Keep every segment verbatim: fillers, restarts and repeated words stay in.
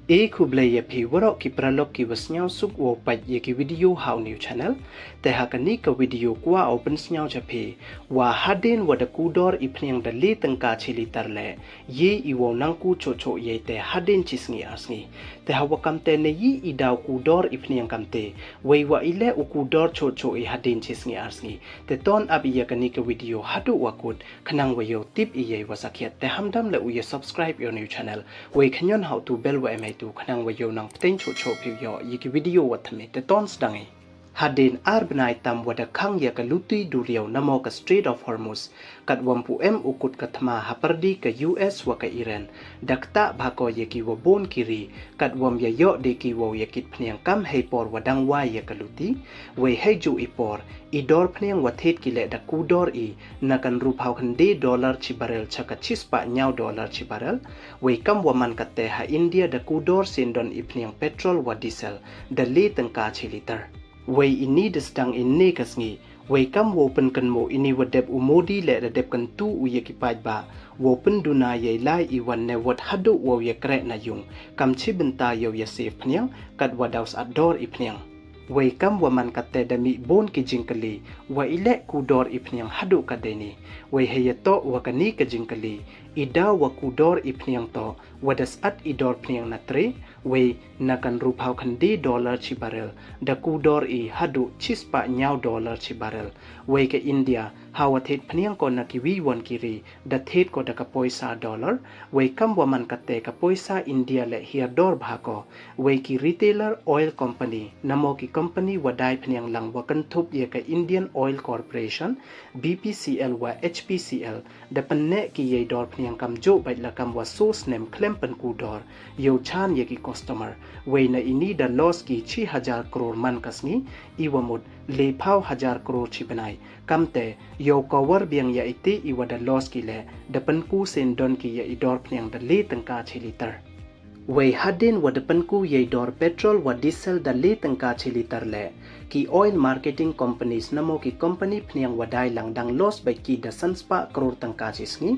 E khublei ya phi waroh ki paralok ki wa sniawsuk wow pait ya ki video ha u new channel. Te ha kani ka video kwah o pynsniaw cha phi, wa hadien wa da kudor i phniang da le tyngka chi litar le, ye i wow nang ku choh choh yei te hadien chi sngi ar sngi. Te ha wa kam te ne yi i daw kudor i phniang kam te, wei wa i le u kudor choh choh i hadien chi sngi ar sngi. Te ton ap i ya kani ka video haduh wa kut, khnang wa yow tip i yei wa sakhiat. Te hamdam le u ya subscribe ya u new channel, wei khñion ha u tu bell wa em hei tu, khnang wa yow nang pteng choh choh phi u yoh ya ki video wa thymme. Te ton sdang i. Hadien ar bnai tam wa da khang ya ka luti duriaw namo ka Strait of Hormuz, kat wa ym pu em u kut ka thma ha pyrdi ka U S wa ka Iran, da ktah bha ko ya ki wa bun ki ri, kat wa ym ya yoh de ki wow ya kit phniang kam hei por wa dang wai ya ka luti. Wei hei ju i por, i dor phniang wa thied ki le da kudor i na ka ynru phaw khyndai dollar chi barrel cha ka chispah ñiaw dollar chi barrel. Wei kam wa man kat te ha India da kudor syndon i phniang petrol wa diesel da le tyngka chi litar. Wei ini da sdang i ne ka sngi. Wei kam wow pynkynmaw ini wa dep u Modi le da dep kyntu u ya ki paidbah wow pynduna yei lai i wan ne wat haduh wow ya kreh na yung, kam chi bynta yow ya save phniang, kat wa daw sat dor i phniang. Wei kam wa man kat te da mih bun ki jingkylli, wa i le kudor i phniang haduh kat dei ni. Wei hei ya toh wa kani ka jingkylli, i daw wa kudor i phniang toh wa da sat i dor phniang na tre. Wei na ka ynru phaw khyndai dollar chi barrel da kudor i haduh chispah ñiaw dollar chi barrel. Wei ka India ha wa thied phniang ko na ki wi won ki ri da thied ko da ka poisa dollar. Wei kam wa man kat te ka poisa India le hiar dor bha ko. Wei ki retailer oil company namo ki company wa dai phniang lang wa kynthup ya ka Indian Oil Corporation, B P C L wa H P C L, da pynneh ki yei dor phniang kam joh bait la kam wa so snem khlem pynkudor yow chan ya ki customer. Wei na ini da loss ki chi hajar crore man ka sngi, i wa mut le phaw hajar crore chi bnai. Kam te yow cover biang ya iti i wa da loss ki le, da pynku syndon ki ya i dor phniang da le tyngka chi litar. Wei hadien wa da pynku yei dor petrol wa diesel da le tyngka chi litar le, ki oil marketing companies namo ki company phniang wa dai lang dang loss bait ki da san spah crore tyngka chi sngi.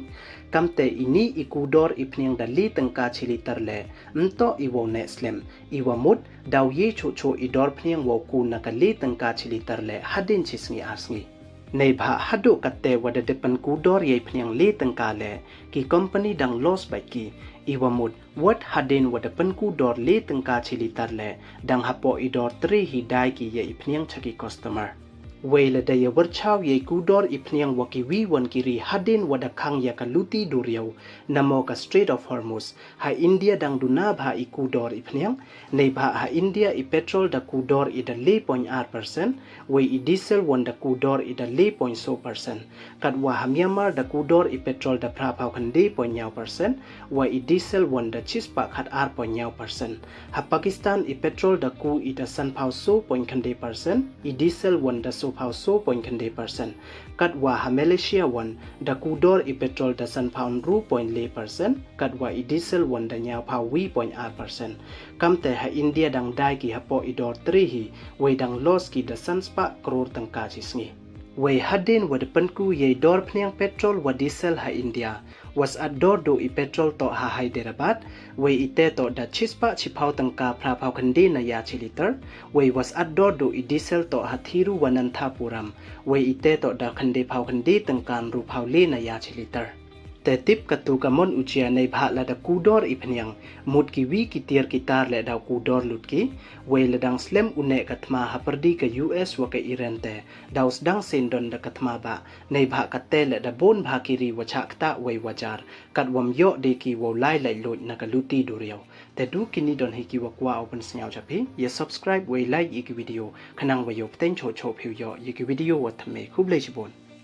Kam te ini i kudor i phniang da le tyngka chi litar le, ym toh i wow neh slem, i wa mut daw ye choh choh i dor phniang wow ku na ka le tyngka chi litar le hadien chi sngi ar sngi. Neibhah haduh kat te wa da dep pynkudor yei phniang le tyngka le, ki company dang loss bait ki, i wa mut wat hadien wa da pynkudor le tyngka chi litar le, dang hapoh i dor tre hi dai ki ya i phniang cha ki customer. Wei lada ya wyrchaw yei kudor i phniang wa ki wi won ki ri hadien wa da khang ya ka luti duriaw namo ka Strait of Hormuz, ha India dang duna bha i kudor i phniang. Neibhah ha India i petrol da kudor i da le point ar percent, wei i diesel won da kudor i da le point so percent. Kat wa ha Myanmar da kudor i petrol da phra phaw khyndai point ñiaw percent, wei i diesel won da chispah khat ar point ñiaw percent. Ha Pakistan i petrol da ku i da san phaw so point khyndai percent, i diesel won da so phaw so point khyndai percent. Kat wa ha Malaysia won da kudor i petrol da san phaw ynru point le percent, kat wa i diesel won da ñiaw phaw wi point ar percent. Kam te ha India dang dai ki hapoh i dor tre hi, wei dang loss ki da san spah crore tyngka chi sngi. Wei hadien wa da pynku yei dor phniang petrol wa diesel ha India, wa sat dor duh i petrol toh ha Hyderabad, wei i te toh da chispah chi phaw tyngka phra phaw khyndai na ya chi litar. Wei wa sat dor duh i diesel toh ha Thiruvananthapuram, wei i te toh da khyndai phaw khyndai tyngka ynru phaw le na ya chi litar. Te tip katu ka mon u jia neibhah lada kudor i phniang, mut ki wi ki tiar ki tar le daw kudor lut ki. Wei la dang slem u neh ka thma ha pyrdi ka U S wa ka Iran te, daw sdang syndon da ka thma bah. Neibhah kat te le da bun bha ki ri wa chah ktah wei wa jar, kat wa ym yoh de ki wow lai laitluid na ka luti duriaw. Te du kini don hi ki wa kwah o pynsniaw cha phi. Ya subscribe wei like ya ki video, khnang wa yow pteng choh choh phi u yoh ya ki video wa thymme. Khublei chibun.